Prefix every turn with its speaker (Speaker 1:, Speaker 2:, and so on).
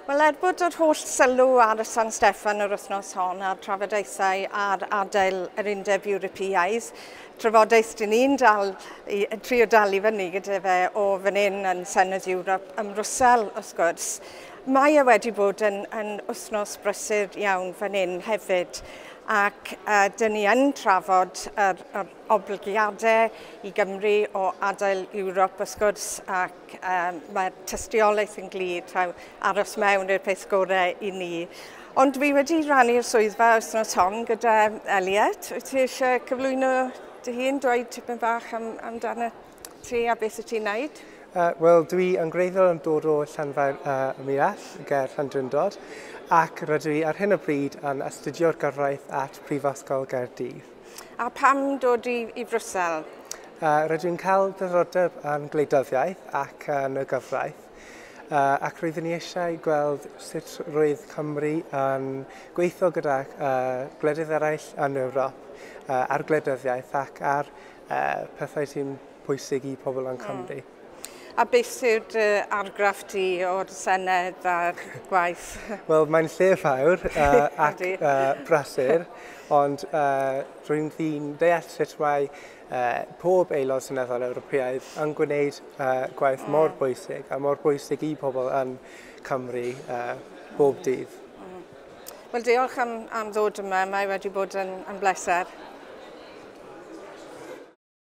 Speaker 1: Wel, bod yr holl sylw ar y San Steffan yr wythnos hon a'r trafodaethau ar adael yr Undeb Ewropeaidd, trafodaeth dyn ni'n dal, i, trio dal i fyny gyda fe o fan hyn yn Senedd Ewrop ym Mrwsel, wrth gwrs. Mae e wedi bod yn wythnos brysur iawn fan hyn hefyd, ac dyn ni yn trafod yr oblygiadau i Gymru o adael Ewrop, wrth gwrs, ac mae'r tystiolaeth yn glir taw aros mewn i'r peth gorau i ni. Ond dwi wedi rannu'r swyddfa wythnos hon gyda Elliot. Wyt ti eisiau cyflwyno dy hun, dweud tipyn bach amdano ti a beth wyt ti'n neud?
Speaker 2: Wel, dwi yn gwreiddiol yn dod o Llanfair Miall, ger Llandrindod, ac rydw i ar hyn o bryd yn astudio'r gyfraith at Prifysgol Gaerdydd.
Speaker 1: A pam dod i Frwsel?
Speaker 2: Rydw i'n cael diddordeb yn gwleidyddiaeth ac yn y gyfraith, ac roeddwn i eisiau gweld sut roedd Cymru yn gweithio gyda gwledydd eraill yn Ewrop ar gwleidyddiaeth ac ar pethau sy'n pwysig i pobl yn Cymru.
Speaker 1: A beth yw'r dy argraff ti o'r Senedd a'r gwaith?
Speaker 2: Wel, mae'n lle fawr ac brysur, ond rwy'n ddi'n deall sut mae pob aelod seneddol Ewropeaidd yn gwneud gwaith mor bwysig a mor bwysig i pobl yn Cymru bob dydd.
Speaker 1: Wel, diolch am ddod yma. Mae wedi bod yn bleser.